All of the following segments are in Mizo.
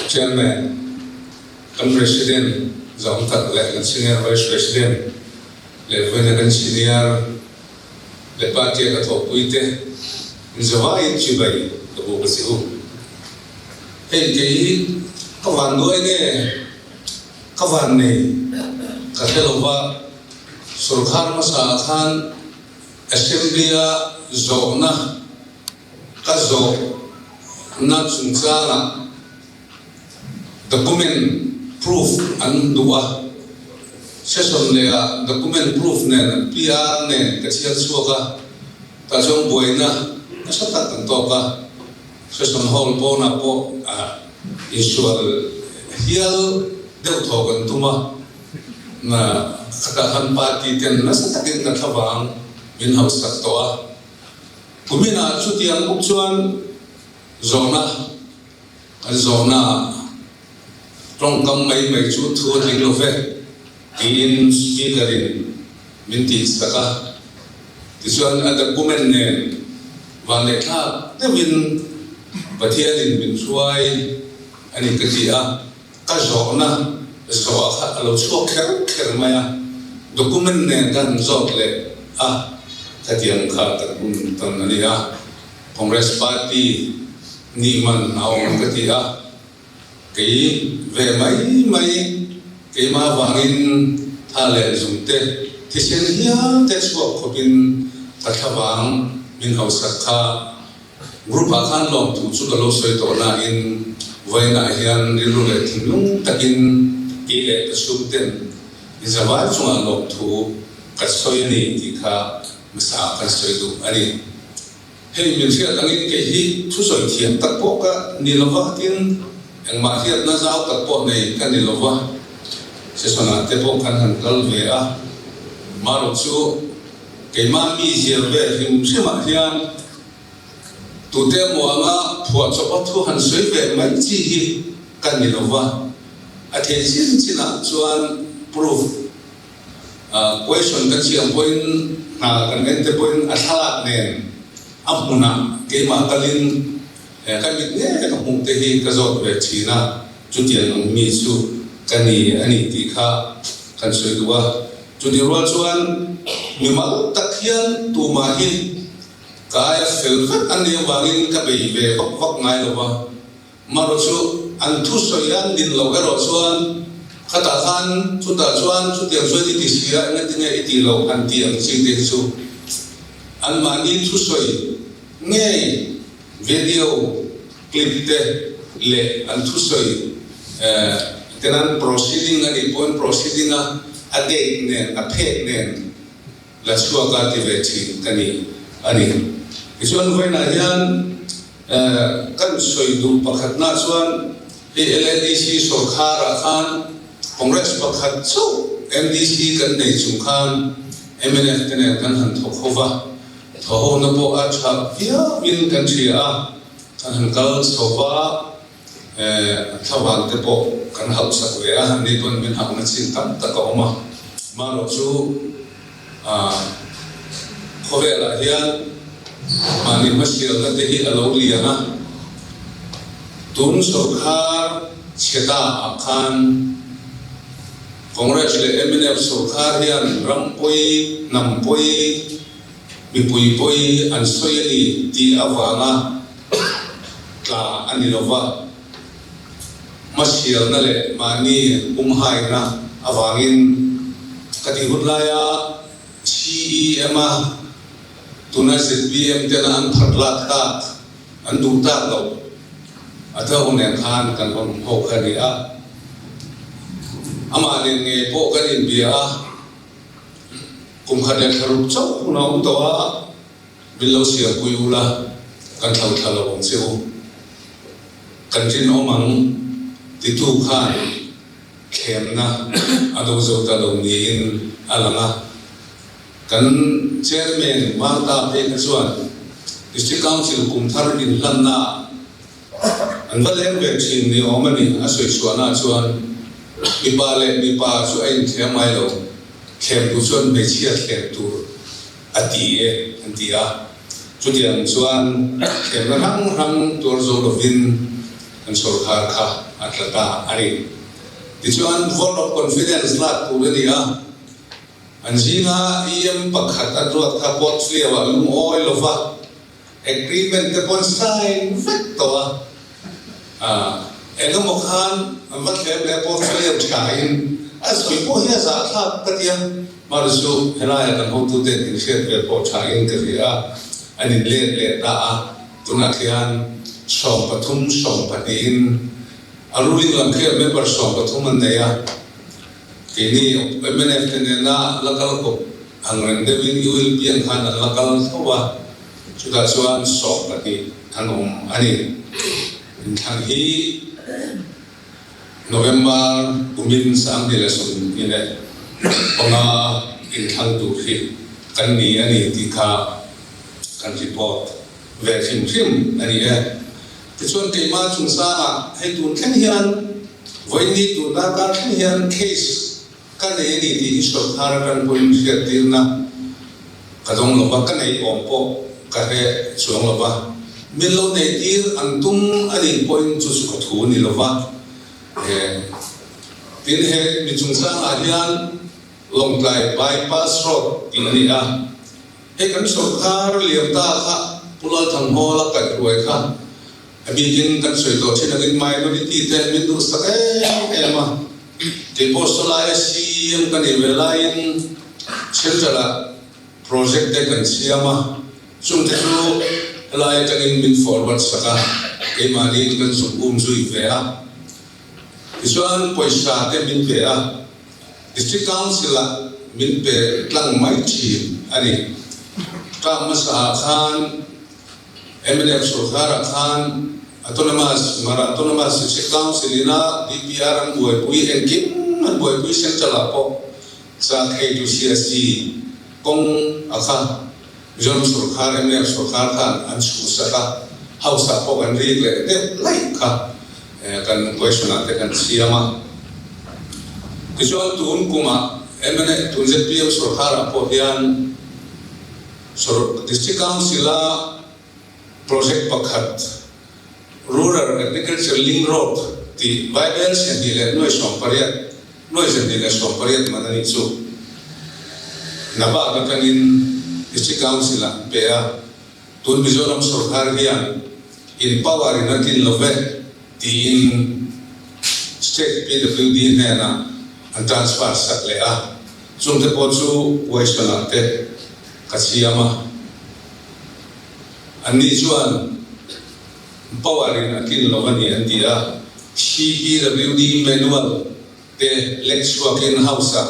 Chairman, kan President zawng tak leh kan Senior Vice President leh vawiina kan Senior leh Party a ka thawhpui te in zavaiin chibai ka buk a che u. Hei kei hi ka vanduai nge ka van nei ka hre lo va, sorkar hmasa ah khan Assembly a zawhna ka zawhna chungchangah document proof an duh a, session leh ah document proof nen PR nen ka chhiar chhuak a, tah chuan buaina nasa tak kan tawk a, session hall pawnah pawh insual hial deuh thaw kan tum a, khatah khan party ten nasa takin ka thlavang min hausak tawh a. Kuminah chutiang bawk chuan zawhna kan zawhnaah tawngkam mai mai chu thu a tling lo ve tiin Speaker-in min tihsak a. Tichuan a document nen vanleh thlak deuhin Pathianin min hruai a ni ka ti a. Ka zawhna zawh kha a lo chhuak kher kher mai a, document nen ka han zawt leh a, khatiang kha kan hun tawn a ni a, Congress party nih man a awm ka ti a, kei ve mai mai keimah vangin tha leh zung te thisen hial te chhuak khawpin ka thlavang min hausak kha. Group ah khan lawmthu chu ka lo sawi tawh nain vawiinah hian rilru leh thinlung takin kei leh ka chhungten i zavai chungah lawmthu ka sawi a ni tih kha hmasa ah kan sawi duh a ni. Hei min hriat angin kei hi thusawi thiam tak pawh ka ni lova tin engmah hriatna zau tak pawh nei ka ni lova session ah te pawh kan han kal ve a marawh chu Keimah mi zir ve hrim hrimah hian tute muanga phuahchawpa thu han sawi ve mai chi hi ka ni lo va, a theih chin chinah chuan proof question ka thiam pawhin hna kan en te pawhin a thlalak nen a hmunah keimah kalin ka mit ngei ka hmuh te hi ka zawt ve thin a, chutiang ang mi chu ka ni a ni tih kha kan sawi duh a. Chutih rual chuan mimal tak hian tumah hi ka aia fel vek an nih avangin ka bei ve vak vak ngai lo va. Marawh chu an thusawi an din loh erawh chuan khatah khan chutah chuan chutiang chuan i ti si a, engatinge i tih loh han tih ang chi te hi chu anmahni thusawi ngei video clip te leh an thusawi ten an proceeding a nih pawhin proceeding a a date nen a phek nen la chhuak a ti ve thin ka ni a ni. Tichuan vawiinah hian kan sawi duh pakhatna chuan hei LADC sawrkharah khan Congress pakhat chauh MDC kan nei chung khan mnf te nen kan han thawk ho va, Thawhawna pawh a tha viauin kan hria a, kan han kal chho va, thlavan te pawh kan hauhsak ve a, ni pawn min hauhna chin tam tak a awm a. Marawh chu khawvelah hian mahni hmasialna te hi a lo lian a, tun sawrkhar chhe ta ah khan, Congress leh mnf sawrkhar hian ram pawi, hnam pawi, mipui pawi an sawi a ni tih avanga tla a ni lova, hmasialna leh mahni pumhaina avangin ka tih hun laia CEM-a tuna zpm tena an phat lak tak, an duh tak loh a tho nen khan kan awm ho kha ni a. Amah nen ngei pawh kan inbia a, kum khat leh thla ruk chauh hun a awm tawh a, min lo siampui ula kan thlo thla lo ang che u. Kan rinawm ang titu khan thlemna a do zo ta lo niin a lang a. Kan Chairman Martha phei kha chuan District Council kum thar inhlanna an va leng ve thin ni awm a ni. A sawi chhuahna chuan mipa leh mipa chu a inthlem ngai lo, thlem tur chuan hmeichhia thlem tur a ti e an ti a. Chutiang chuan thlemna hrang hrang tuar zo lovin. Kan sawrkar kha a tla ta a ni. Tichuan vote of confidence lak tur a ni a, an zinga EM pakhat an ruat kha portfolio ah lungawi lova agreement te pawh an sign vek tawh a, engemaw khan an va thlem leh portfolio tha in a sawi pawh hi a zahthlak ka ti a, mahse helaiah kan hotute in hriat ve pawh tha in ka hria a, an inlet leh ta a. Tunah khian 13 sawmpahnihin a ruling lam khian member 13 an nei a, keini mnf te nena la kal kawp ang reng deuhin ULP ang khan an la kal tho a, chutah chuan 12 an awm a ni. Inthlan hi November kumin 2025 inthlang tur hi kan ni a ni tih kha kan report ve hrim hrim a ni e. Tichuan keimah chungchangah hei tun thleng hian vawiin tun darkar thleng hian case ka nei a ni tih hi sawrkar atang pawhin hriattirna ka dawng lo va, ka nei awm pawh ka hre chuang lo va, min lo neitir an tum a nih pawhin chu chu ka thu a ni lo va. Tin, he mi chungchangah hian Lawngtlai Bypass Road tih a ni a. Hei kan sawrkar liam ta kha Pu Lalthanghawla kaihhruai kha a bikin kan sawi tawh thin angin minority te min duhsak em em a. Kei pawh sawlaia CEM ka nih ve laiin Central ah project te kan siam a, chungte chu helai atangin min forward sak a, keimahniin kan zuk um zui ve a. Tichuan pawisa te min pe a. District Council ah min pe tlang mai thin a ni. Term hmasa ah khan mnf sawrkar ah khan Autonomous, Mara Autonomous District Council in a DPR an buaipui engkim an buaipui Central ah pawh Chakhei to CSC kawng a kha Mizoram sawrkar mnf sawrkar khan an chhuhsak a, House ah pawh kan rik leh deuh laih kha. Kan question ah te kan siam a. Tichuan tun kumah mna tun zpm sawrkar ah pawh hian District Council a project pakhat Rural Agriculture Link Road tih Vaibel sehnih leh nuai 80, nuai 280 man a nih chu Nabak atangin District Council ah an pe a. Tun Mizoram sawrkar hian in power in a tlin lo ve tiin State PWD hnenah an transfer sak leh a, chungte pawh chu question ah te ka siam a, anni chuan power in a tlin lo a ni an ti a, CPWD manual te lek chhuakin house ah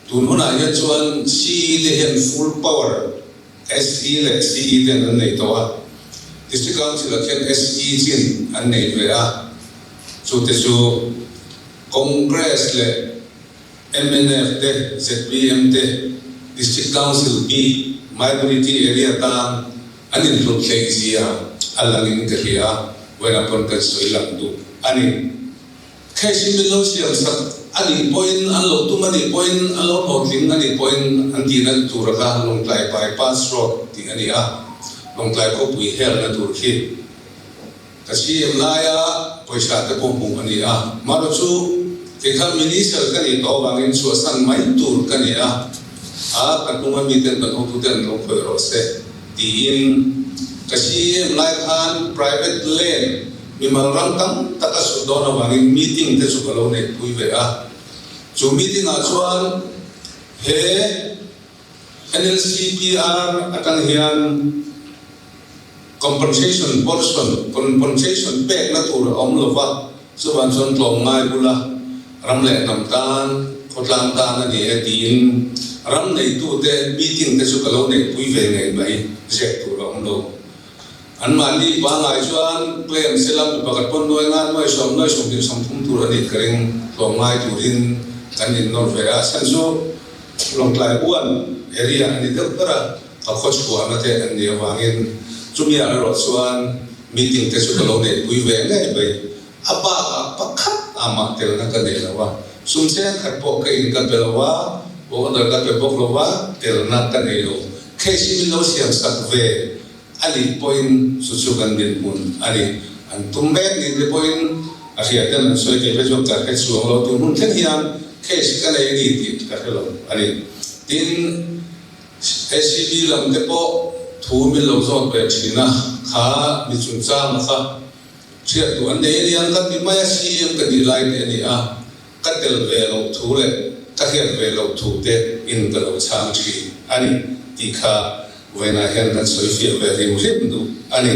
tun hunah hian chuan CE te hian full power SE leh CE ten an nei tawh a, District Council ah khian SE chin an nei ve a, chute chu Congress leh mnf te, zpm te District Council bik Minority area tan an inhlut hleih zia a langin ka hria a, vawiinah pawn kan sawi lang duh a ni. Cash hi min lo siam sak a nih pawhin, an lo tum a nih pawhin, an lo hlawhtling a nih pawhin an tihna tur a kha Lawngtlai Bypass Road tih a ni a, Lawngtlai khawpui helna tur khi ka CM laia pawisa te pawh hmuh a ni a. Marawh chu kei kha Minister ka nih tawh avangin chhuahsan mai tur ka ni a, a ka hnunga miten kan hotute an lo khawih rawh se tiin ka CM lai khan private land Mimal ram tam tak a sut dawn avangin meeting te chu ka lo neihpui ve a. Chu meeting ah chuan he NLCPR atang hian compensation portion, compensation pekna tur a awm lo va, chuvang chuan tlawmngai bula ram leh hnam tan, khawtlang tan a ni e tiin ram neitute meeting te chu ka lo neihpui ve ngei mai, ziak tur a awm lo. Anmahni pangngai chuan claim se lam mi pakhat pawn nuai nga, nuai sawm, nuai 20, 30 tur a nih ka ring. Tlawmngai turin kan innawr ve a, chhan chu Lawngtlai Uan area a ni deuh ber a, ka khaw chhuahna te an nih avangin chumi ah erawh chuan meeting te chu ka lo neihpui ve ngei mai. A bakah pakhat amah telna ka nei lo a, sum cheng khat pawh ka in ka pe lo a, owner ka pe bawk lo a, telna ka nei lo. Case hi min lo siam sak ve. A nih pawhin chu chu kan dinhmun a ni. An tum mek ni te pawhin a hria ten an sawi thei ve chuan ka hre chuang lo, tun hun thleng hian case ka nei a ni tih ka hre lo a ni. Tin, ACB lam te pawh thu min lo zawt ve thin a, kha mi chungchang kha hriat duh an nei a niang ka ti mai a, CM ka nih lai te a ni a, ka tel ve loh thu leh ka hriat ve loh thu te in ka lo chhang thin a ni tih kha vawiinah hian kan sawi fiah ve hrim hrim duh a ni.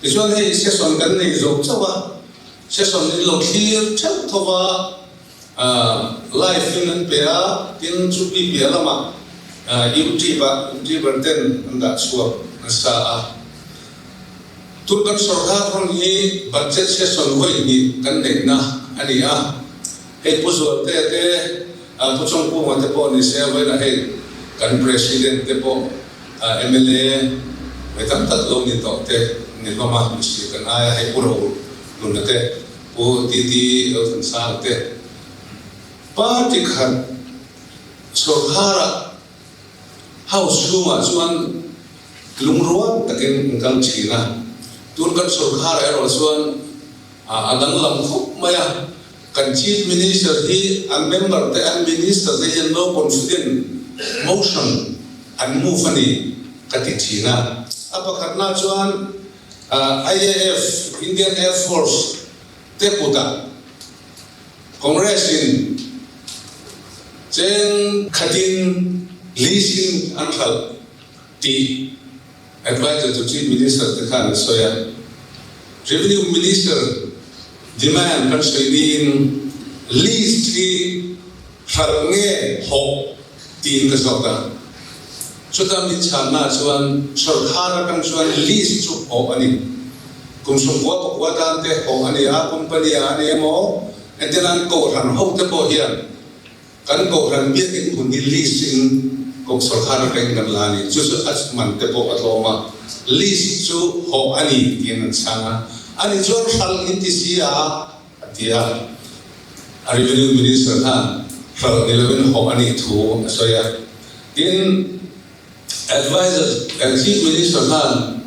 Tichuan hei session kan nei zo chauh a, session in lo thlir theuh tho va, live in an pe a, tin chu pi piah lamah YouTube ah YouTuber ten an dah chhuak nasa a. Tun kan sawrkar hmun hi budget session vawi hnih kan neihna a ni a, hei Pu Zualtea te, Pu Chawngkunga te pawh ni se vawiinah hei kan President te pawh mla vawi tam tak lo ni tawh te ni hlawm a, mihring kan aia hei Pu Rohluna te, Pu TT Lothansanga te party khat sawrkarah House chhungah chuan lungrual takin an kal thin a, tun kan sawrkharah erawh chuan a danglam khawp mai a, kan Chief Minister hi an member te, an Minister te hian no confident motion an move a ni ka ti thin a. A pakhatna chuan IAF, Indian Air Force, te kutah Congress in cheng khatin lease in an hralh tih Adviser to Chief Minister te khan an sawi a. Revenue Minister demand kan sawi niin lease hi hralh nge hawh tiin ka zawt a. Chuta min chhanna chuan sawrkhar atang chuan lease chu hawh a ni. Kum 90 pakua tan te hawh a ni a, company ah a ni emaw, entirnan kohhran ho te pawh hian kan kohhran biakinn hmun hi lease in kum sawrkhar atangin kan la a ni. Chu chu a man te pawh a tlawm a, lease chu hawh a ni tiin an chhang a. Ani chuan hralh in ti si a. A ti a, a Revenue Minister khan hralh ni lovin hawh a nih thu a sawi a. Tin, Adviser Chief Minister khan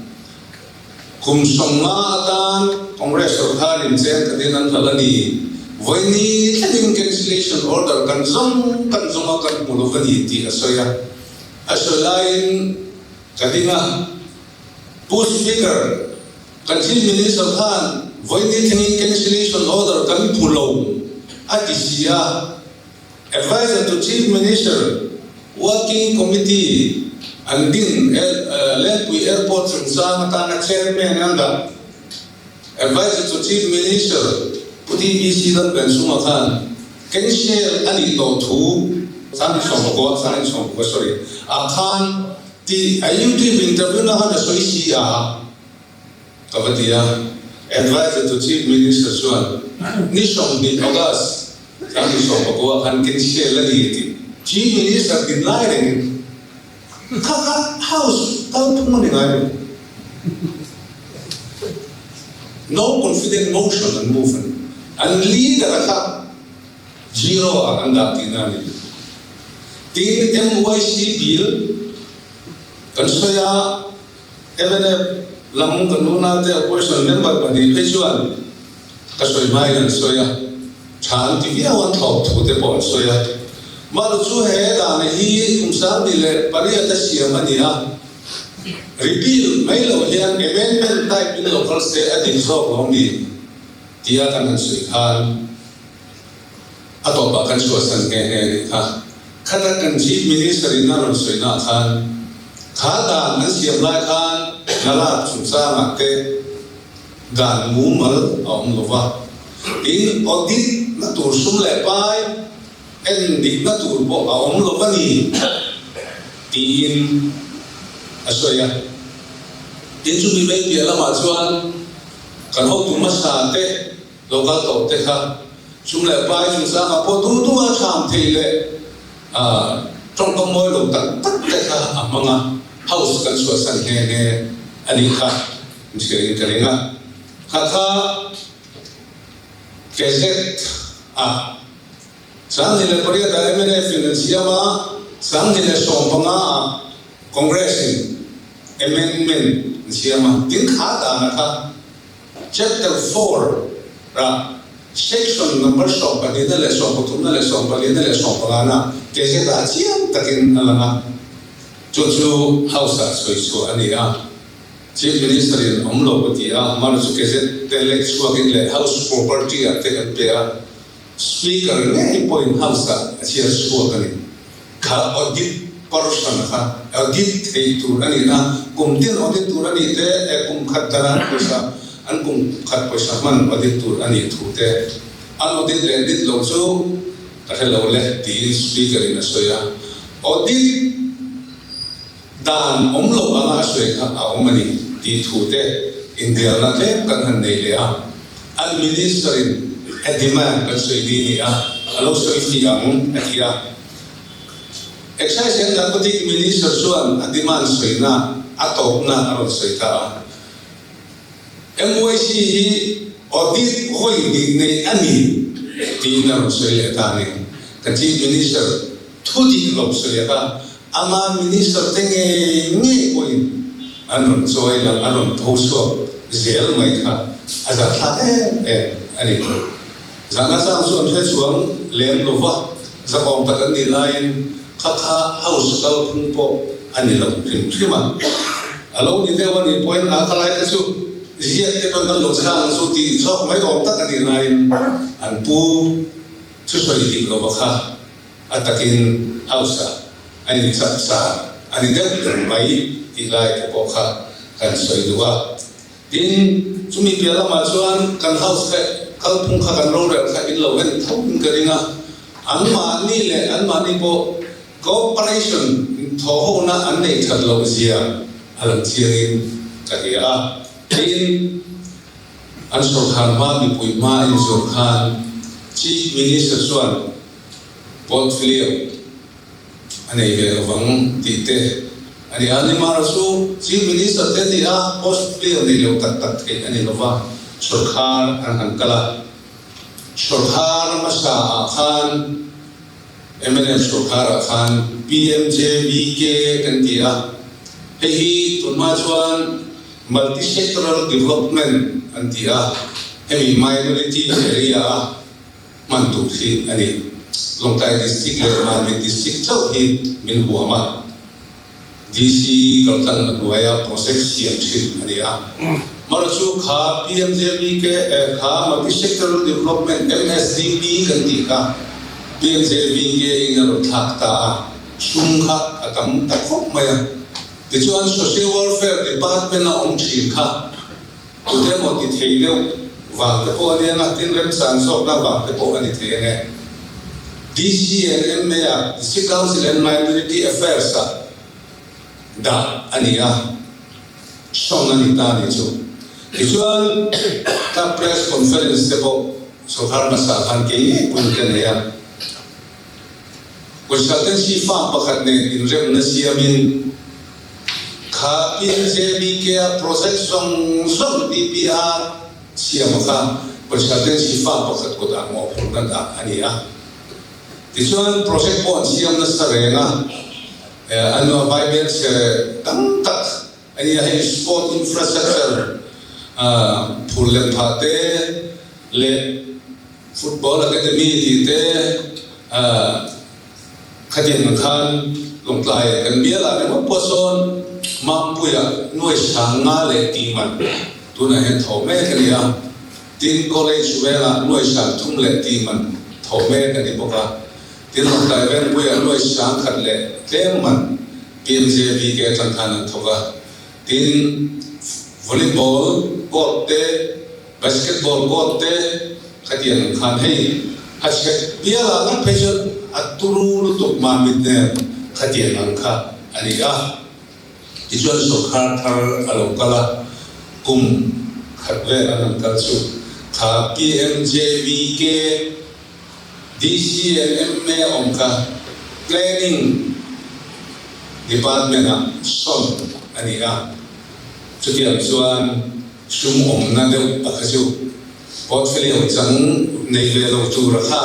kum 50 atan Congress sorkarin cheng khatin an hralh a ni, vawi ni thlengin cancellation order kan zawng kan zawng a kan hmu lo va ni tih a sawi a. A sawi laiin ka ding a, Pu Speaker, Kan Chief Minister khan vawi thlengin cancellation order kan phu lo a ti si a, Adviser to Chief Minister Working Committee an din Lengpui Airport chungchang atana Chairman an dah. Adviser to Chief Minister Pu TBC Lalbenchhunga khan cancel a nih tawh thu 2019, 2019 sorry, ah khan tih a YouTube interview na khan a sawi si a. Ka va ti a, Adviser to Chief Minister chuan ni 20 August 2019 khan cancel a ni a ti. Chief Minister din lai rengin kha kha House kalphung a ni ngai lo. No confident motion an move a ni. An leader a kha zero ah an dah tihna a ni. Tin, MYC bill kan sawi a. Mnf lam kan unaute opposition member pahnih phei chuan ka sawi hmain an sawi a, tha an ti viau an thlawp thu te pawh an sawi a. Mahlo chu he dan hi kum 2008 a siam a ni a, repeal mai loh hian amendment type in lo kal se a dik zawk lo ni tia kan han sawi khan a tawpah kan chhuahsan nghe nghe a nih kha. Khata kan Chief Minister in a rawn sawi naah khan kha dan an siam lai khan hna lak chungchangah te dan mumal a awm lo va, tin audit na tur sum leh pai en dikna tur pawh a awm lo va ni tiin a sawi a. Tin chumi mai piah lamah chuan kan hotu hmasa te Lo kal tawh te kha sum leh pai chungchangah pawh duh duh a thlam thei leh tawngkam mawi lo tak tak te kha a hmang a, house kan chhuahsan nghe nghe a nih kha min hriat in ka ring a. Kha kha Gazette ah 2008 ah mnf in an siam a, 2015 ah Congress in amendment an siam a, tin kha dan a kha. Chapter 4 ah Section number 12na leh 13na leh 14na leh 15na Gazette ah chiang takin a lang a, chu chu House ah sawi chhuah a ni a. Chief Minister in awm lo a ti a, Mar chu Gazette te lek chhuakin leh House property ah te kan pe a, Speaker ngei pawhin House ah a chhiar chhuak a ni. Kha audit portion kha audit theih tur a nih na, kum tin audit tur a nih te, kum khat dana an pawisa, an kum khat pawisa hman audit tur a nih thu te, an audit leh dit lo chu ka hre lo le tiin Speaker in a sawi a. Audit dan awm lo anga a sawi kha a awm a ni tih thu te inbialna tlem kan han nei leh a. An Minister in a demand kan sawi ni ni a, a lo sawi fi ang a ti a. Excise and Narcotic Minister chuan a demand sawina a tawpna a rawn sawi ta a. MYC hi audit vawi hnih neih a ni tiin a rawn sawi leh ta a ni. Ka Chief Minister thu dik lo sawi a ka, ama Minister te ngei ngei pawhin an rawn chawi lang, an rawn tho chhuak zel mai kha a zahthlak em em a ni. Zahna chang chu an hre chuang lem lo va, zahawm tak an nih laiin kha kha house kalphung pawh a ni lo hrim hrim a. A lo ni deuh a nih pawhin a ka lai te chu ziak te pawn kan lo chhang ang chu tih zawk mai awm tak a nih laiin an pu thusawi dik lo va kha a takin house ah a inchak char a ni deuh ber mai tih lai te pawh kha kan sawi duh a. Tin, chumi piah lamah chuan kan house kha kalphung kha kan rorel kha in lo en tho in ka ring a, anmahni leh anmahni pawh cooperation thawhhona an neih that loh zia a lang chiangin ka hria a. Tin, an sawrkhar hma mipui hma inzawr khan Chief Minister chuan portfolio a nei ve lovang tih te a ni a. Nimahra chu Chief Minister te ni a, post clear nei lo tak tak theih a ni lova, sawrkhar an han kal a. Sawrkhar hmasa ah khan mnf sawrkhar ah khan PMJBK kan ti a, hei hi tunhma chuan Multi-Sectoral Development an ti a, hemi minority area a hman tur hi a ni. Lawngtlai District leh Mamit District chauh hi min huam a, DC kaltlang hnuaia project siam thin a ni a. Mara chu kha PMJBK kha Multi Sectoral Development, MSDP, kan tih kha PMJBK in a rawn thlak ta a, sum kha a tam ta khawp mai a. Tichuan Social Welfare Department a awm thin kha Tute emaw ti thei deuh vang te pawh a nia nga, tin remchang zawkna vang te pawh a ni thei ang e. DC and MA ah District Council and Minority Affairs ah dah a ni a, sawn a ni ta a nih chu. Tichuan ka press conference te pawh sawrkar hmasa khan kei ngei pawhin ka nei a. Consultancy firm pakhat nen inremna siamin kha PNJBK-a project zawng zawng DPR siama kha consultancy firm pakhat kutah mawhphurhna dah a ni a. Tichuan project pawh an siam nasa reng a, an vaibelchhe tam tak a ni a, hei sport infrastructure phur lem phah te leh Football Academy tih te khatiang ang khan Lawngtlai kan bial ah ringawt pawh sawn Mampuia nuai sang nga leh tih man tunah hian thawh mek a ni a, tin College velah nuai sang thum leh tih man thawh mek a ni bawk a, tin Lawngtlai Vengpuia nuai sang khat leh tlem man PMJVK atang khan an thawk a, tin Volleyball court te Basketball court te khatiang ang khan hei a chhek bial ah ngat phei chuan a turu lutuk Mamit nen khatiang ang kha a ni a. Tichuan sawrkhar thar a lo kal a, kum khat vel an han kal chu kha PMJVK DC and MA awm kha Planning Department ah sawn a ni a. Chutiang chuan Sum awmna deuh a kha chu portfolio chang nei ve lo tura kha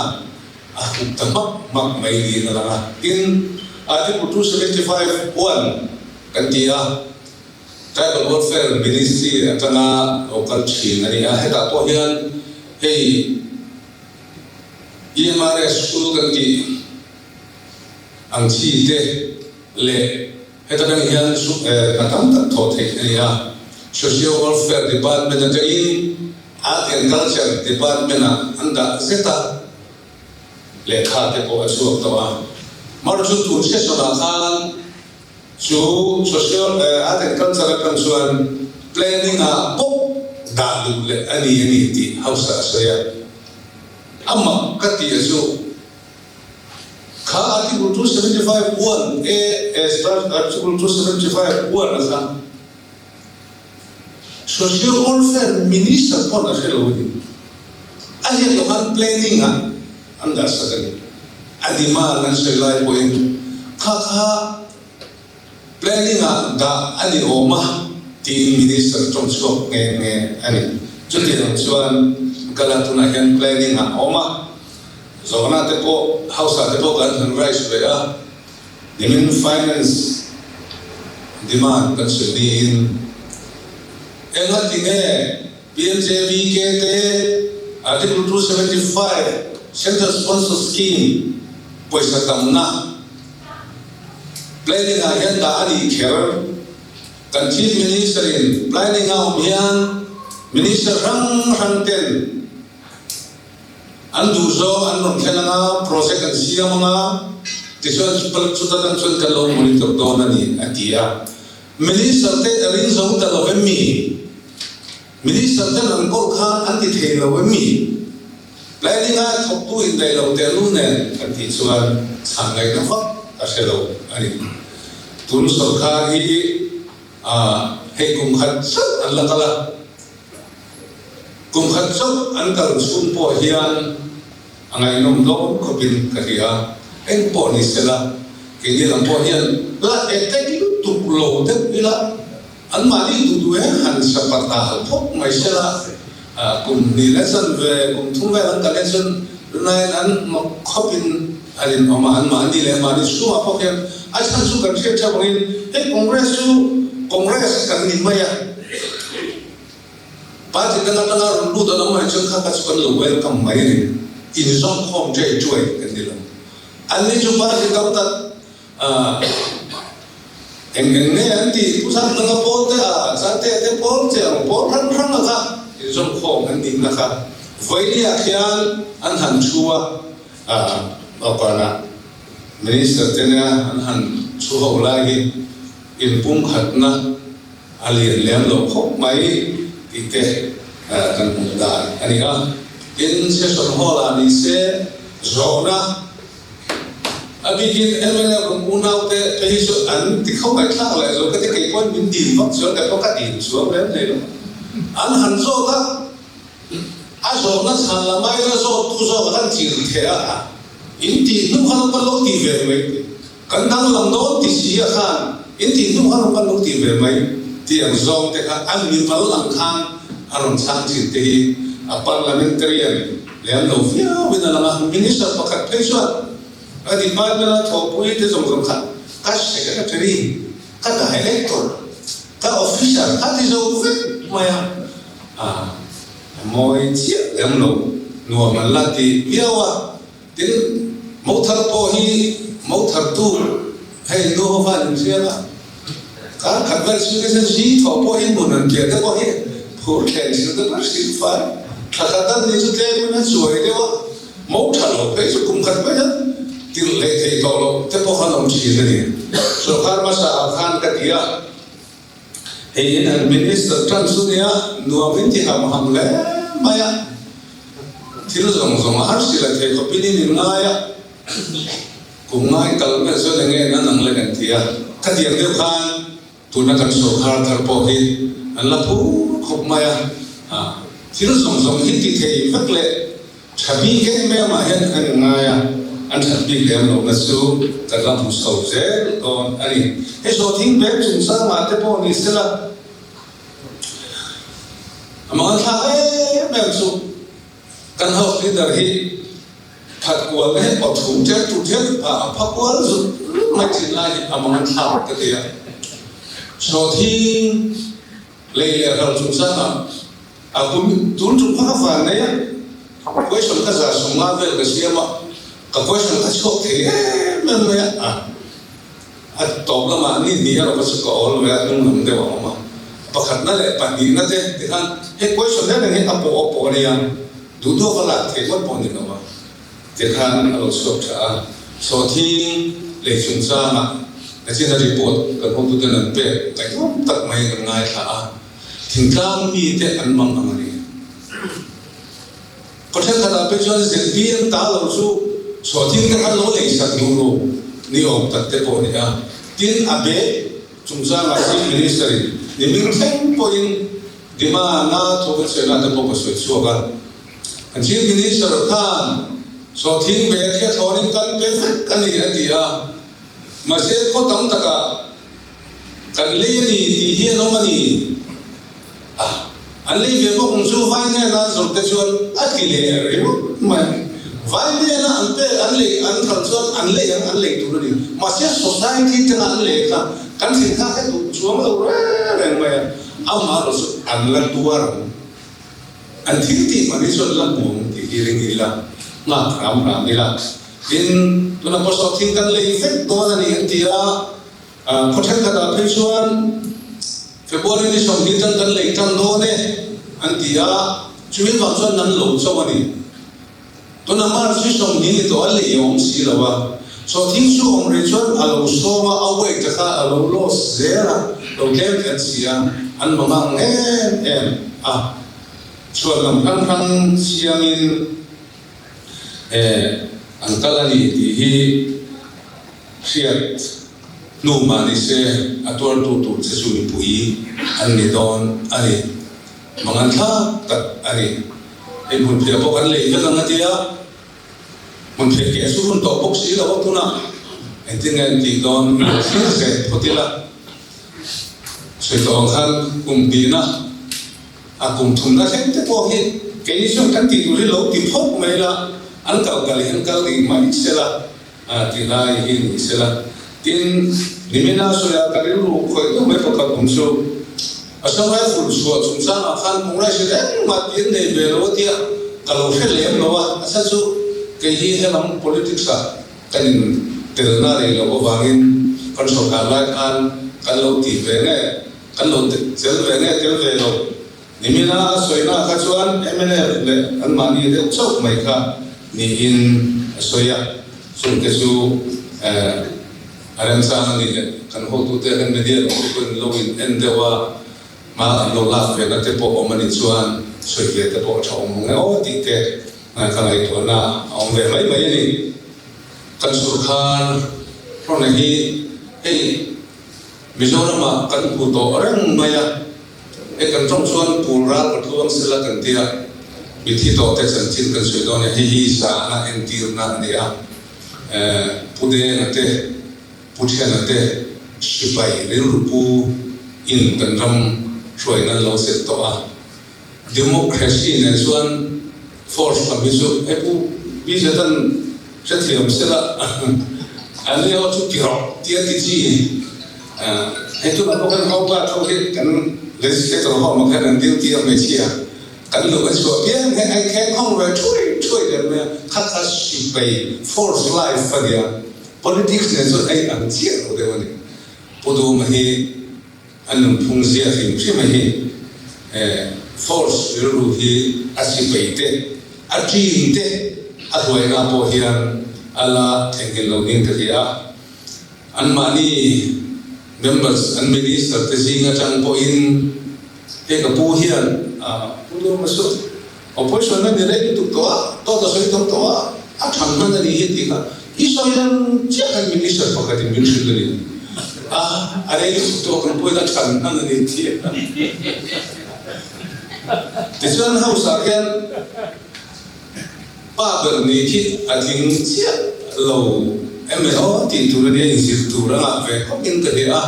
a hup ta hmak hmak mai niin a lang a. Tin, Article 275 one kan ti a, Tribal Welfare Ministry atanga lo kal thin a ni a, hetah pawh hian hei EMRS School kan tih ang chi te leh heta tang hian hna tam tak thawh theih a ni a. Social Welfare Department atangin Art and Culture Department-ah an dah zet a. Lehkha te pawh a chhuak tawh a. Mar chu tun session-ah khan chu social art and culture atang chuan planning-ah bawk dah luh leh a ni a ni tih House-ah a sawi a. A mak ka tih a chu kha Article 275 1 A as per Article 275 1 a kha Social Welfare Minister pawn a hre lo a ni. A hriat loh khan planning ah an dah sak a ni. A demand an sawi lai pawhin kha kha planning ah dah a ni awm a tiin Minister tawng chhuak nghe nghe a ni. Chutiang chuan Gala tunah hian planning ah a awm a, zawhna te pawh House ah te pawh kan han raise ve a. Nimin finance demand kan sawi niin eng a ti nge PMJVK te Article 275 Central Sponsor Scheme pawisa tamna planning ah hian dah a nih kher kan Chief Minister in planning a awm hian Minister hrang hrang ten An duh zawng an rawn thlen anga, project an siam anga, tichuan chuta tang chuan kan lo monitor dawn a ni, a ti a. Minister te a ring zo ta lo em mi? Minister ten an kawl khan an ti thei lo em mi? Planning-a thawktu indaih lo tehlul nen kan tih chuan chhan ngaihna vak a hre lo a ni. Tun sawrkar hi hei kum khat chauh an la kal a. Kum khat chauh an kal chhung pawh hian a ngaihnawm dawn khawpin ka hria. Eng pawh ni sela, keini lam pawh hian la etek lutuk lo deuh ila, anmahni duh duh he han sapat hal phawt mai sela, kum hnih leh chanve, kum thum vel an kal hi chuan runain an hnawk khawpin a rinawm a, anmahni leh mahni chhungah pawh hian a chhan chu kan hriat theuh angin hei Congress chu Congress kan ni mai a. Party dang atanga rawn lut an awm anih chuan kha kha chu kan lo welcome mai a ni. Inzawmkhawm ṭei ṭuai kan ni lo. Anni chu party tam tak eng eng nge an tih? Pu Zat danga pawl te a, Zate te pawl che ang pawl hrang hrang a kha inzawmkhawm an nihna kha vawinia khian an han thu a, Bawkana Minister te nia an han thu ho lai hi inpumkhatna A lian lem lo khawp mai tih te kan hmuh dan a ni a. Tin, Session Hall-ah ni se zawhna a bikin mla ram unaute te hi chu an ti kho ngaihthlak leh zo ka ti kei pawhin min dil vak chuan ka pawh ka dil chuang lem hlei lo. An han zawt a, a zawhna chhan lam aiin a zawttu zawk a kan chil theh a, in tih hnu khan kan lo ti ve mai. Kan danglam dawn ti si a khan in tih hnu khan kan lo ti ve mai tih ang zawng te kha an mimal ang khan a rawn chhang thin te hi a parliamentarian leh an lo viau in a lang a, minister pakhat phei chuan a department a thawhpui te zawng zawng kha ka secretary, ka director, ka officer a ti zo vek mai a, a mawi chiah lem lo nuam an la ti viau a. Tin, mo thar pawh hi mo thartu hei nu ho khan in hriat a, kar khat vel chhung hian zi thaw pawh hi hmun an piah te pawh hi phur thlen thil te ber hrilh fai. Thla khat an ni chu tlem in a chuai deuh a, mo tha lo phei chu kum khat mai hian tirh leh thei tawh loh te pawh khan awm thin a ni. Sawrkar hmasa ah khan ka ti a. Hei in an minister tan chu nia nuam in ti ham ham hle mai a, thil zawng zawng a har si la thei khawp in in in ngai a, kum ngai kal meuh chuan enge nan ang le kan ti a, khatiang deuh khan tuna kan sawrkhar thar pawh hi an la phur khawp mai a, thil zawng zawng hi ti thei vek leh Tha bik em em ah hian an ngai a, an that bik lem lohna chu kan la hmu chho zel dawn a ni. Hei sawhthing bag chungchangah te pawh ni sela, a manganthlak em em chu kan House Leader hi that kual na hi aw thum ṭel tur hian a pha kual zut zut mai thin lai hi a manganthlak ka ti a. Sawhthing lei leh ral chungchangah a kum tun tum kha ka van nei a, question ka 150 vel ka siam a, ka question kha chhuak thei em em mai a. A tawp lamah ni hnih erawh kha chu ka awl ve a, hnung lam deuh a awm a. Pakhatna leh pahnihna te tikhan hei question reng reng hi a pawh a pawh a nia, duh duh a va lak theih ngawt pawh a ni lo a. Tikhan a lo chhuak tha a, sawhthing lei chungchangah nachina report kan hotuten an pek ngaihnawm tak mai kan ngaithla a, thingtlang mite an mang ang a ni. Khaw thenkhatah phei chuan zirtir ta lo chu sawhthing te khan lo lei sak duh lo ni awm tak te pawh a ni a. Tin, a bag chungchangah Chief Minister in nimin thleng pawhin demand a thu ka chhiarna te pawh ka sawi chhuak a. An Chief Minister khan sawhthing bag hi a thlawnin kan pe vek a ni a ti a. Mahse, khaw tam takah kan lei a ni tih hi an awm a ni. A, an lei ve bawk ang chu vai hnena an zawrh te chuan a ti leh ringawt mai. Vai hnena an pe, an lei, an kal chuan an lei ang, an lei tur a ni. Mahse society tena an lei kha kan thil kha he duh chuang lo reng reng mai a, amaherawh chu an la tuar ang. An thil tih hman hi chu an la hmu ang tih hi ring ila, nghak hram hram ila. Tin, tuna pawsawh thil kan lei vek dawn a ni an ti a. Khaw thenkhatah phei chuan February ni 20 tan kan lei tan dawn e an ti a, chumi vang chuan nan lo chauh a ni. Tuna March ni 20 ni tawh a lei a awm si lo a, sawhthing chu awm rih chuan a lo sawm a, a weight a kha a lo loss zel a, lo tlem kher si a, an mangang em em a. Chhuan lam hrang hrang siamin an kal a ni tih hi Hriat hnu mah ni se a tuartu tur che chu mipui an ni dawn a ni. Mangan thlak tak a ni. Hei hmunphiah pawh kan lei vek ang a tia, hmunphiah keh chu hun tawh bawk si lo a tunah engtin nge an tih dawn lo thlir zel phawt ila. Sawi tawh ang khan kum hnihna a kum thumna thleng te pawh hi keini chuan kan tih tur hi lo ti phawt mai ila, an kal kal hian kal rih mai sela. A ti lai hi ni sela. Tin, nimina sawiah ka rilru khawih deuh mai pakhat awm chu, Assam Rifle chhuah chungchangah khan Congress in engmah tih an nei ve lo a tia ka lo hre lem lo a, a chhan chu kei hi helam politics ah ka in telna rei loh avangin kan sawrkar lai khan kan lo tih ve nge, kan lo tel ve nge tel ve lo. Nimina a sawina kha chuan mnf leh anmahni deuh chauh mai kha niin a sawi a, chungte chu a remchang a nih leh kan hotute kan media lam te pawhin lo in en deuh a, hma an lo lak ve na te pawh awm a nih chuan sawi ve te pawh a tha awm ang e aw tih te ka ngaihtuahna a awm ve mai mai a ni. Kan sorkar rawna hi hei Mizoramah kan hmu tawh reng mai a. Hei kan tawng chuan Pul ral ka tluang sela kan ti a, mithi tawh te chanchin kan sawi dawn a, hei hi zahna entirna a ni a. Pu Denga te, Pu Thena te sipai rilru pu in kan ram hruaina an lo set tawh a. Democracy nen chuan force lam hi chu hei Pu Bizetan hrethiam sela an ni ho chu ti rawh tia ti chi. Hei tunah pawh khan Home Guard ho hi kan legislator ho awm ah khan an duty a hmeichhia kan luh a chhuah piang hi an kheng khawng ve thuai thuai der mai a, kha kha sipai force life a nia, politics nen chuan a inang chiah lo deuh a ni. Pu Duma hi a nunphung zia hrim hrim a hi force rilru hi a sipai te a team te a hruaina pawh hian a la theihnghilh lo ning ka hria a. Anmahni members, an minister te zing atang pawhin hei ka pu hian Pu Lawma chu opposition a ni rei lutuk tawh a, dawt a sawi tam tawh a, a than hman a ni hi tih kha i sawi reng chiah khan minister pakhatin min hrilh a ni. A, a rei lutuk tawh kan pawhin a than hman a ni tih a. Tichuan House ah khian Pa ber nih khi a tling chiah lo em e aw tih tur a nia inzir tur a ngah ve khawp in ka hria a,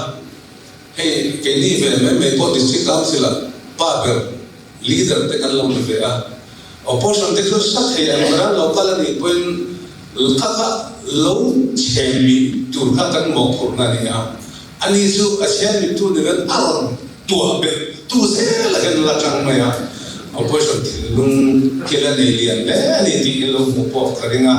hei keini ve mai mai pawh District Council ah pa ber leader te kan lo ni ve a, opposition te chu sa thei ang ber an lo kal a nih pawhin kha kha lo chhe mih tur kha kan mawhphurhna a ni a. Ani chu a chhiat mittu ni vel a rawn tuah belh tu zel a hian la tang mai a, opposition thinlung thil a nei lian hle a ni tih hi lo hmuh pawh ka ring a.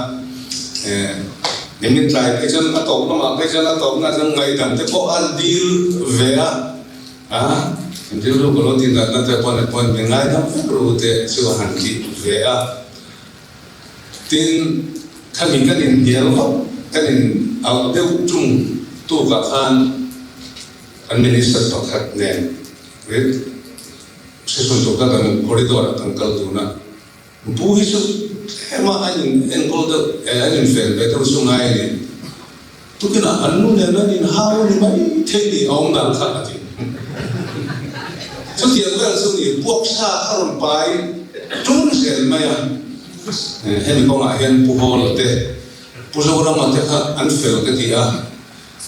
Nimin tlai phei chuan a tawp lamah phei chuan a tawpna chuan ngaihdam te pawh a dil ve a, a rilru ka lo tih natna te pawh ni pawhin min ngaidam vek ru te chu a han ti ve a. Tin, khami kan inhnial vak, kan in auh deuh ṭung tukah khan kan Minister pakhat nen session tukah kan corridor ah kan kal dun a, Pu hi chu tlema an in enkawl deuh, an inven ve deuh chu ngai a ni. Tukinah an nu nen an inhau ni mai thei ni a awm dan kha a ti. Chutiang vel chu ni puaksa a rawn pai ṭun zel mai a. Hemi kawngah hian Pu Hawla te, Pu Zorama te kha an fel ka ti a.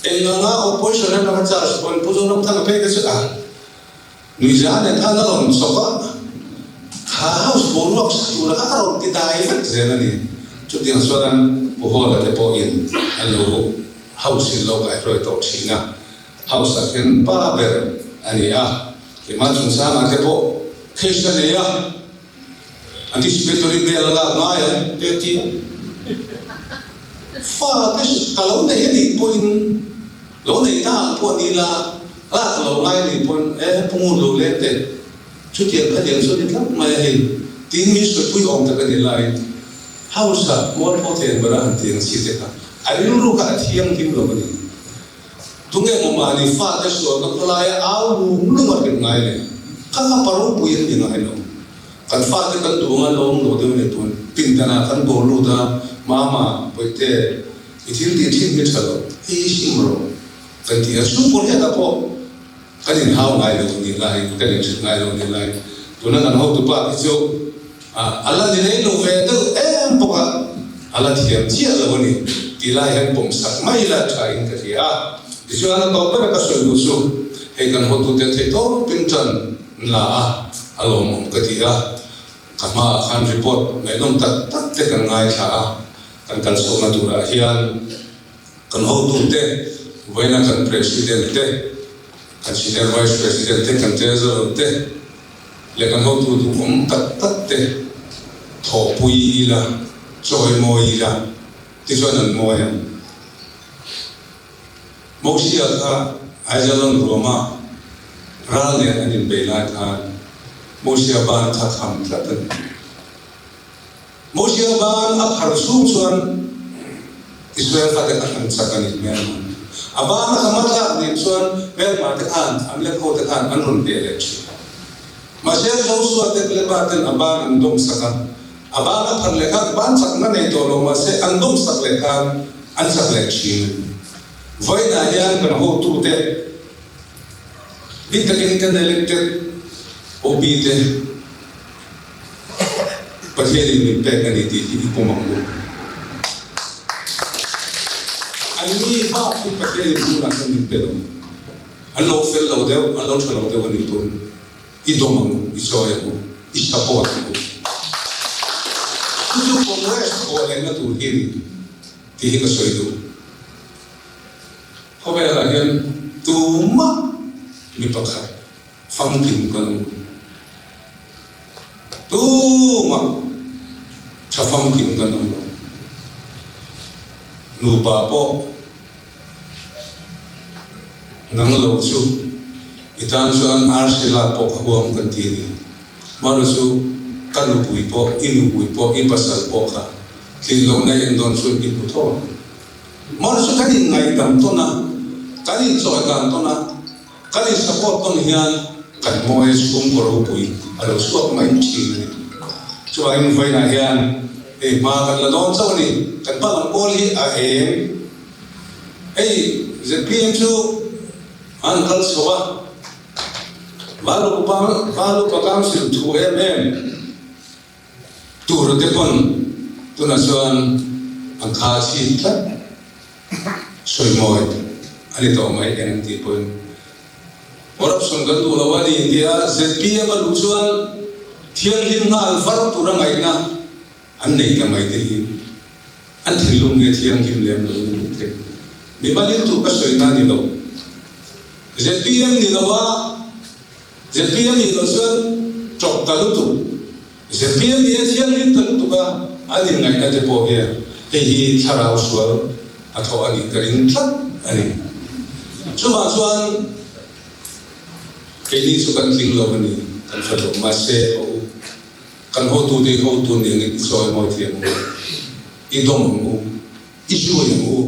Eng anga opposition atanga charge pawhin Pu Zoramthanga phei kha chu a. Nuihza nen khan a rawn chawp a, kha house boruak sa tura kha a rawn ti dai vek zel a ni. Chutiang chuan Pu Hawla te pawhin an lo house in lo kaihruai tawh thin a, house ah hian pa ber a ni a, keimah chungchangah te pawh case a nei a, Anticipatory bail a lak ngai ang te a ti a. Fa te ka lo nei a nih pawhin lo nei ta ang pawh ni la, lak ka lo ngai a nih pawn e pu ngun lo leng teh chutiang khatiang chu a ni tlat mai a hei tiin min sawipui awm tak a ni laiin House ah mualpho thei ang bera han ti ang chi te kha a rilru kha a thianghlim lo a ni. Tunge maw mahni fate sualna khawlaia au lung lung a hrilh ngai le? Kha kha pa ropui an ni ngai lo. Kan fate kan duh anga lawm lo deuh ni tun pindanah kan bawr lut a, Mama, Bawihte, i thil tih thin hi tha lo, i i sim rawh kan ti a. Chhungkaw hriatah pawh kan inhau ngai lo ni lai, kan inhrilh ngai lo ni lai. Tuna kan hotupa hi chu A la ni lei lo ve deuh em bawk a, a la thiam chiah lo a ni tih lai hian pawm sak mai la tha in ka hria a. Tichuan a tawp bera ka sawi duh chu hei kan hotute theih tawpin tan an la a, a lawmawm ka ti a. Ka hmaah khan report ngaihnawm tak tak te kan ngaithla a, kan kal chhuahna turah hian kan hotute vawiina kan President te, kan Senior Vice President te, kan Treasurer te, leh kan hotu duhawm tak tak te thawhpui ila, chawimawi ila tichuan an mawi ang. Mosia kha Aijalon ruama ral nen an inbei lai khan Mosia ban kha kham tlat a ni. Mosia ban a phar chhung chuan Israel fate kha an chak a ni hmelma. A ban a kham a tlak nih chuan hmelma te khan an lek ho te khan an rawn beh leh thin. Mahse Josua te Kaleba ten a ban an dawm sak a, a ban a phar leh khan ban chakna nei tawh lo mahse an dawm sak leh khan an chak leh thin a ni. Vawiinah hian kan hotute bik takin kan elected OB te, Pathianin min pek a ni tih hi i pawm ang u. Anni bak hi Pathianin hmunah chuan min pe lo. An lo fel lo deuh, an lo tha lo deuh a nih pawn i dawm ang u, i chawi ang u, i support ang u. Chu chu Congress thawh lehna tur hi a ni tih hi ka sawi duh. Khawvelah hian tumah mi pakhat Famkim kan awm. Tumah tha famkim kan awm lo. Nupa pawh nang lo chu i tan chuan arsi lak pawh ka huam kan ti a ni. Mara chu ka nupui pawh, i nupui pawh, i pasal pawh kha tlin lohna en dawn chuan i hmu tho ang. Mara chu kan inngaidam tawn a, kan inchawikan tawn a. Kan in support tawn hian kan mawi chhungkaw ropui a lo chhuak mai thin a ni. Chuvangin vawiinah hian hei hma kan la dawn chauh a ni. Kan hma lam pawl hi a eng. Hei zpm chu an kal chho a, Valupa Council thu em em tur te pawn tunah chuan an kha chhin tlat. Sawimawi a ni tawh mai eng tih pawhin corruption kan duh lo a ni tia zpm a luh chuan thianghlim nghal var tura ngaihna an nei ta mai te hi an thinlung hi a thianghlim lem lo a ni thei. Mimalin tur ka sawina a ni lo. Zpm ni lo a, zpm nih loh chuan ṭawp ta lutuk, zpm nih a thianghlim ta lutuk a, an inngaihna te pawh hian hei hi thlarau sual a thawh a nih ka ring tlat a ni. Chuvang chuan keini chu kan tling lo a ni, kan hre lo. Mahse, aw u, kan hotute hi hotu nih angin i chawi mawi thiam ang u, i dawm ang u, i zui ang u.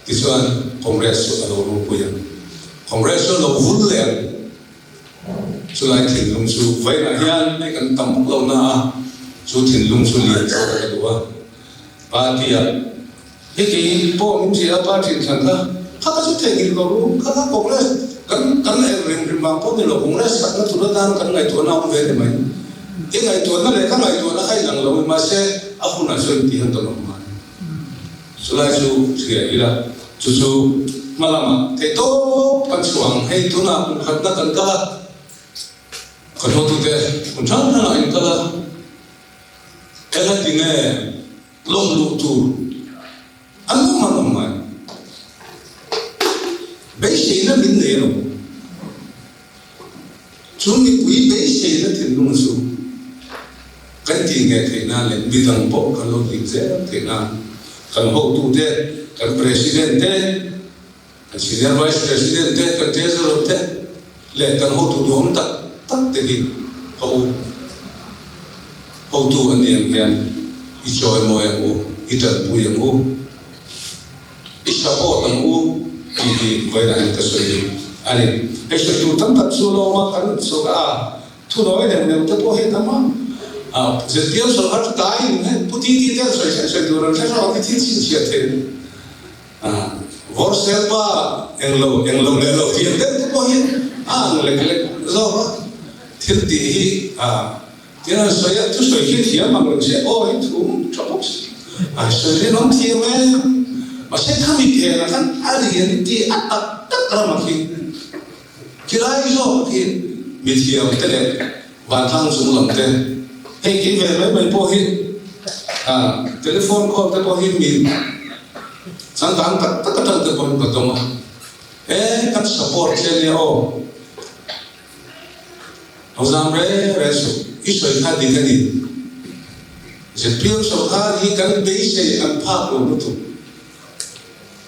Tichuan, Congress chu a lo ropui ang. Congress chu a lo vul leh ang. Chulai thinlung chu vawiinah hian hei kan tam vak lo na a, chu thinlung chu lian zawk a ka duh a. Party-ah hei kei pawh min hria a, party inthlan kha, kha ka chu theihnghilh lo ru, kha kha Congress kan kan en rim rim vang pawh ni lo, Congress sakna tur atan kan ngaihtuahna a awm ve ni mai. I ngaihtuahna leh ka ngaihtuahna kha inang lo mahse a hunah chuan intih han tawn awm ngai. Chulai chu hria ila, chu chu hma lamah theihtawp kan chhuah ang. Hei tunah kum khatna kan kal a, kan hotute hmun hrang hrangah in kal a, engati nge lawm luh tur an awm an awm ngai? Beiseina min nei lo. Chu mipui beiseina thinlung chu kan tih ngheh theih nan leh midang pawh kan lo hlim zel theih nan kan hotute, kan President te, kan Senior Vice President te, kan Treasurer te leh kan hotu duhawm tak tak te hi ka u hotu an nih ang hian i chawimawi ang u, i tanpui ang u. I support ang u tih hi vawiinah hian ka sawi duh a ni. Hei sawi tur tam tak chu lawm a, kan sawi a, thunawi neuh neuh te pawh hi a tam a. Zirtir sawrkar chu tlaiin hei Pu Titi te an sawi sawi sawi tur an hre hrang a, thil chhinchhiah thei a. Vawrsel pa englo englo leh lo tih ang deuh te pawh hi a ang lek lek zawk a, thil tih hi a. Tin an sawi a, thusawi khi thiam ang lo che aw hi thu tha bawk si. An sawi rin awm thiam e. Mahse khami phenah khan a rian ti a tak tak ramah khi khilai zawk khi mithiam te leh vantlang chung lam te hei kei ve mai mai pawh hi telephone call te pawh hi mi changkang tak tak atang te pawhin ka dawng a, e kan support che nia aw. Ho zam reng reng suh, i sawi kha dik a ni. Zpm sawrkar hi kan beisei an phak lo lutuk.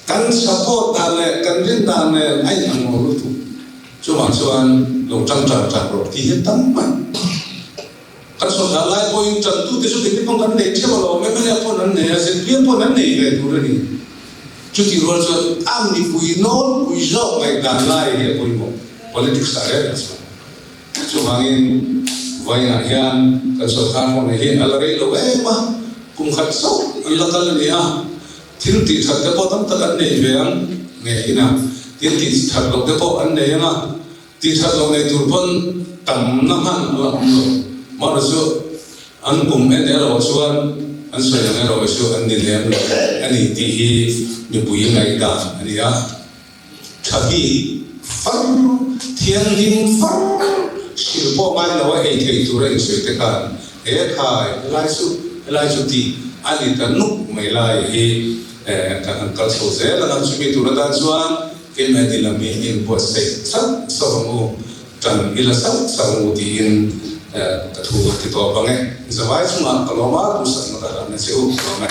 Kan support dan leh kan rin dan nen a inang lo lutuk. Chuvang chuan lo tang ṭang ṭang rawh tih hi tam mai. Kan sawrkar lai pawhin ṭantute chu keini pawh kan nei ṭheuh alawm, mla pawn an nei a, zpm pawn an nei ve tur a ni. Chutih rual chuan a mipui nawlpui zawk ngaihdan lai hi a pawimawh politics ah reng reng chuan. Chuvangin vawiinah hian kan sawrkar ho nei hi a la rei lo em a, kum khat chauh an la kal a ni a, thil tih that te pawh tam tak an nei ve ang ngeiin a, thil tih that loh te pawh an nei ang a, Tih that lo nei tur pawn tamna hman a la awm lo. Mahni chu an kum en erawh chuan an sawi ang erawh chu an ni lem lo a ni tih hi mipui ngaihdan a ni a. Tha bik far, thianghlim far, hrilh pawh ngai lo a ei thei tura insawi te khan he khai helai chu helai chu tih a ni ta nuk mai lai hi kan han kal chho zel ang a, chumi tur atan chuan Keimah ni lam hi inbuatsaih sauh sauh ang u, ṭan i la sauh sauh ang u tiin ka thu ka ti tawp ang e. Zavai chungah ka lawm a, duhsakna ka hlan a che u, ka lawm e.